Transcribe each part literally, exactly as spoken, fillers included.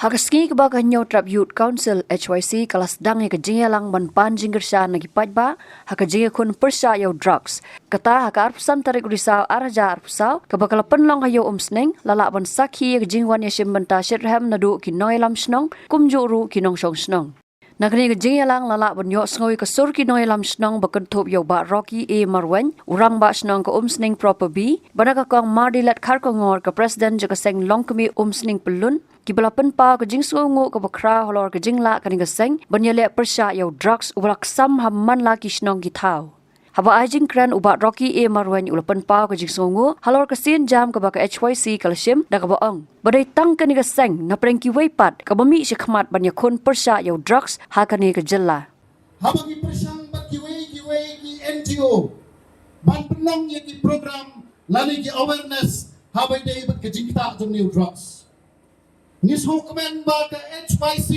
Ha ka sngi kaba ka Hynñiewtrep Youth Council, H Y C, ka la sdang ïa ka jingïalang ban pan jingkyrshan na ki paidbah ha ka jingïakhun pyrshah ïa u drugs. Kata ha ka arphew san tarik u Risaw ar hajar arphew saw, kaba ka la pynlong ha Ïew Umsning, la lah ban sakhi ïa ka jingwan ïashim bynta shitrhem naduh ki nongïalam shnong, kumjuh ruh ki nongshong shnong. Na kane ka jingïalang la lah ban ïohsngew ïa ka sur ki nongïalam shnong ba kynthup ïa u Bah Rocky A Marwein, u Rangbah Shnong ka Umsning Proper B, bad na ka Kong Mardilet Kharkongor, ka President jong ka Seng Longkmie Umsning Pyllun, kiba la pynpaw ka jingsngewnguh kaba khraw halor ka jinglah kane ka seng ban ïaleh pyrshah ïa u drugs uba la ksam ha man la ki shnong ki thaw. Haba ai jingkren, u Bah Rocky A Marwein u la pynpaw ka jingsngewnguh halor ka sienjam kaba ka H Y C ka la shim, da kaba ong ba dei tang kane ka seng na pdeng kiwei pat kaba mih shakhmat ban ïakhun pyrshah ïa u drugs ha kane ka jylla. Haba ngi pyrshang bad kiwei kiwei ki N G O ban pynlong ïa ki program lane ki awareness haba ïadei bad ka jingktah jong une u drugs, ngi sngewkmen ba ka H Y C,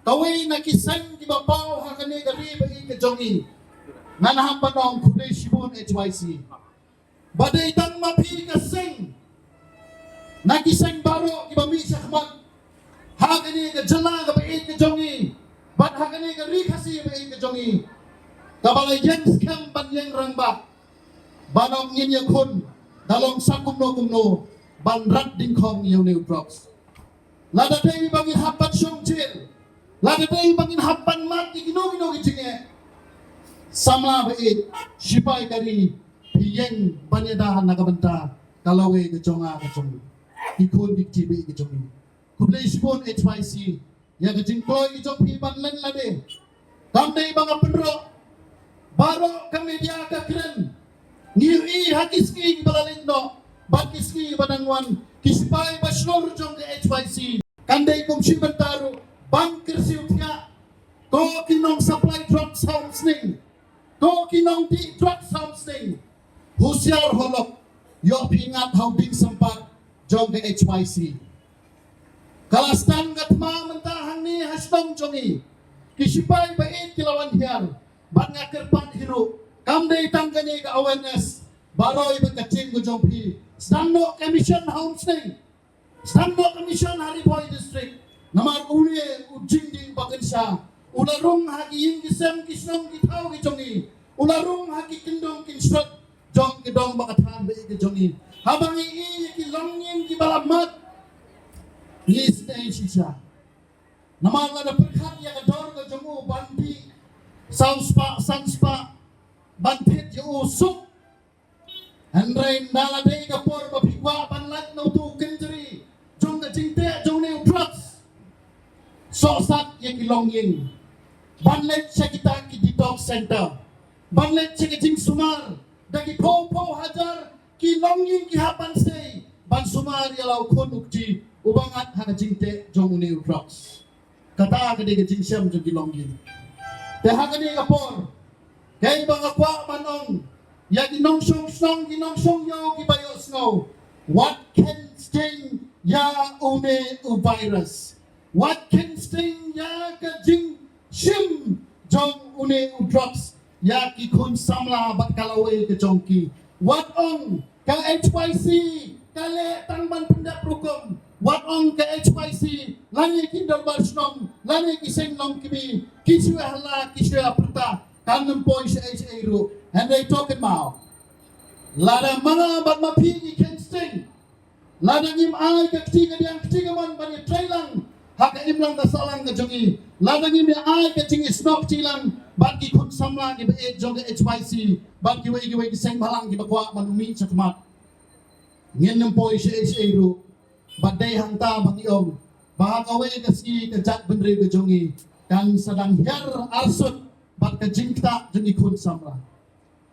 kawei na ki seng kiba paw ha kane ka ri ba ïeit ka jong ngi, ngan hap ban ong khublei shibun H Y C. Ba dei tang ma phi ka seng na ki seng baroh kiba mih shakhmat ha kane ka jylla kaba ïeit ka jong ngi bad ha kane ka ri Khasi ba ïeit ka jong ngi, kaba la ïeng skhem ban ïeng rangbah, ban ong ngin ïakhun da long sa kumno kumno ban rat dyngkhong ïa une u drugs. Lada dei ba ngin hap ban shong jail, lada dei ba ngin hap ban mad ïa kino kino ki jingeh, samla ba ïeit, shipai ka ri, phi ïeng ban ïada na ka bynta ka lawei ka jong nga ka jong ngi, ki khun ki kti ba ïeit ka jong ngi. Khublei shibun H Y C ïa ka jingkloi ka jong phi ban len lade. Kam dei ba nga pynroh, baroh ka media ka kren. Ngi ïohi ha ki sngi kiba la leit noh bad ki sngi ba dang wan, ki sipai ba shlur jong ka H Y C, kan dei kum shi bynta ruh ban kyrsiew thiah. Ko ki nong supply drugs ha Umsning, ko ki nong dih drugs ha Umsning, husiar holok, ïoh phi ngat ha u dieng sympat jong ka H Y C. Ka la sdang ka thma mynta hangne ha shnong jong ngi. Ki sipai ba ïeit ki la wan hiar bad nga kyrpad hi ruh, kam dei tang kane ka awareness, baroh bad ka team ka jong phi, sdang noh ka mission ha Umsning, sdang noh ka mission ha Ri Bhoi District. Namar une u jingdih ba kynsha u la rung ha ki ïing ki sem ki shnong ki thaw ki jong ngi, u la rung ha ki kyndong kynshrot jong ki dong ba ka than ba ïeit ka jong ngi. Haba ngi ïohi ïa ki longïing kiba la mad, ngi sdei shisha. Namar lada pyrkhat ïa ka dor ka jong u ban dih saw spah san spah ban thied ïa u suk, hynrei ynda la dei ka por ba phi kwah ban lait na uto u kynjri jong ka jingteh jong une u drugs, sohsat ïa ki longïing, ban leit sha kita ki detox center, ban leit sha ka jingsumar. Da ki phew phew hajar ki longïing ki hap ban sei ban sumar ïa la u khun u kti uba ngat ha ka jingteh jong une u drugs. Kata ka dei ka jingshem jong ki longïing. Te ha kane ka por, kaei ba nga kwah ban ong ïa ki nongshong shnong, ki nongshong ïew kiba ïohsngew, wat khein sting ïa une u virus. Wat khein sting ïa ka jingshim jong une u drugs ïa ki khun samla bad ka lawei ka jong ki. Wat ong ka H Y C ka leh tang ban pyndep rukom. Wat ong ka H Y C lane ki dorbar shnong lane ki seng longkmie ki shu ïa hala ki shu ïa pyrta, kan ym poi shaei shaei ruh. Hynrei to kynmaw, lada ma nga bad ma phi ngi khein sting, lada ngim ai ka kti kadiang kti kamon ban ïatreilang ha ka imlang ka sahlang ka jong ngi, lada ngim ïa ai ka jingisnoh kti lang bad ki khun samla kiba ïeit jong ka H Y C bad kiwei kiwei ki seng bhalang kiba kwah ban mih shakhmat, ngin ym poi shaei shaei ruh. Bad dei hangta ba ngi ong ba ha kawei ka sngi ka jaitbynriew ka jong ngi kan sa dang hiar arsut bad ka jingktah jong ki khun samla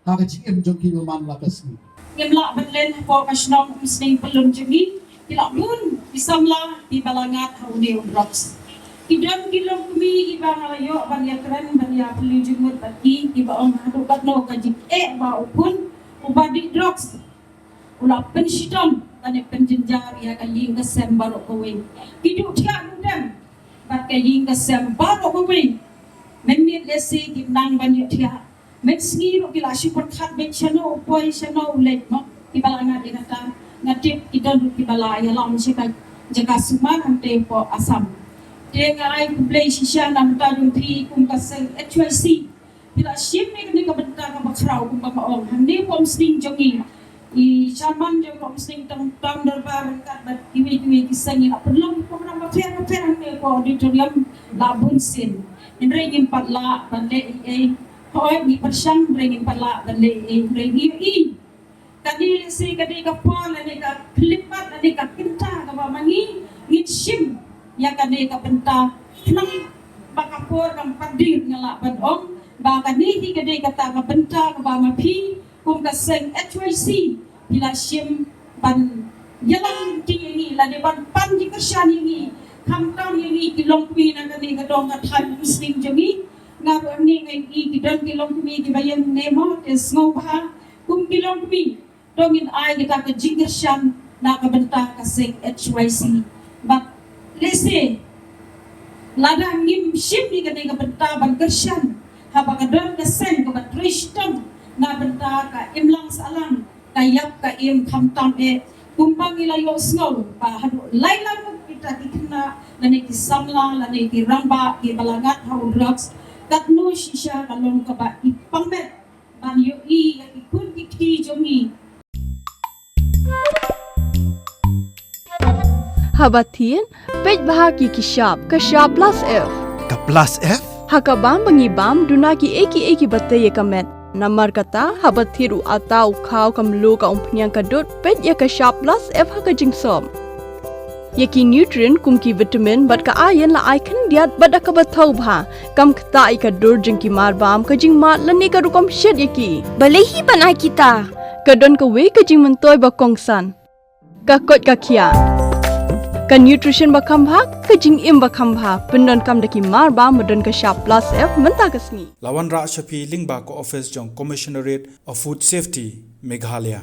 ha ka jingim jong ki man la ka sngi. Ngim lah ban len hapoh ka shnong Umsning Pyllun jong ngi, ki la bun ki samla kiba la ngat ha une u drugs. Ki don ki longkmie kiba nga la ïoh ban ïakren ban ïa pynlong jingmut bad ki, kiba ong haduh katno ka jingeh ba u khun uba dih drugs u la pynshitom lane pynjynjar ïa ka ïing ka sem baroh kawei. Ki duh thiah duh dem bad ka ïing ka sem baroh kawei. Mynmiet lehse kim nang ban ïoh thiah, mynsngi ruh ki la shu pyrkhat beit shano u poi shano u leit, mo, kiba la ngat ïa kata. Nga tip ki don ruh kiba la ïalam sha ka jaka sumar hangtei hapoh Assam. Te nga ai khublei shisha na ka bynta jong phi kum ka seng H Y C. Phi la shim ïa kane ka bynta kaba khraw kumba nga ong. Hangne hapoh Umsning jong ngi, i chairman jong ka Umsning Town, Town Dorbar ryngkat bad kiwei kiwei ki seng, ngi la pynlong ki program bapher bapher hangne hapoh auditorium la bun sien. Hynrei ngim pat lah ban leh ei ei. Hooid, ngi pyrshang, hynrei ngim pat lah ban leh ei ei. Hynrei ngi ïohi kane lehse ka dei ka por lane ka khyllipmat lane ka kynta kaba ma ngi ngin shim ïa kane ka bynta. Khnang ba ka por kam pat dier, nga lah ban ong ba kane hi ka dei kata ka bynta kaba ma phi kum ka seng H Y C phi la shim ban ïalam lynti ïa ngi lane ban pan jingkyrshan ïa ngi, khamtam ïa ngi ki longkmie na kane ka dong ka thaiñ Umsning jong ngi. Nga ruh hangne nga ïohi ki don ki longkmie kiba ïeng ne mo, te sngewbha kum ki longkmie to ngin ai kita ka jingkyrshan na ka bynta ka seng H Y C. Bad lehse lada ngim shim ïa kane ka bynta ban kyrshan, haba ka don ka seng kaba trei shitom na bynta ka imlang sahlang, ka ïap ka im, khamtam eh kumba ngi la ïohsngew ba haduh lai lang kita ki khynnah lane ki samla lane ki rangbah kiba la ngat ha u drugs. Katno shisha ka long kaba i pang met ban ïohi ïa ki khun ki kti jong ngi. Haba thied, peit bha ki ki shap, ka shap plus F. Ka plus F? Ha ka bam ba ngi bam, duna ki ei ki ei kiba tei ïa ka met. Namar kata, haba thied u atta, u khaw, ka mluh, ka umphniang, ka dud, peit ïa ka shap plus F ha ka jingsop. Ïa ki nutrient kum ki vitamin bad ka iron la ai khyndiat bad da kaba thaw bha. Kam ktah ïa ka dur jong ki mar bam, ka jingmad lane ka rukom shet ïa ki. Balei hi ban ai kita? Ka don kawei ka jingmyntoi ba kongsan. Ka koit ka khiah. Ka nutrition ba kham bha, ka jingim ba kham bha. Pyndonkam da ki mar bam ba don ka shap plus F mynta ka sngi. La wanrah sha phi lyngba ka office jong Commissionerate of Food Safety, Meghalaya.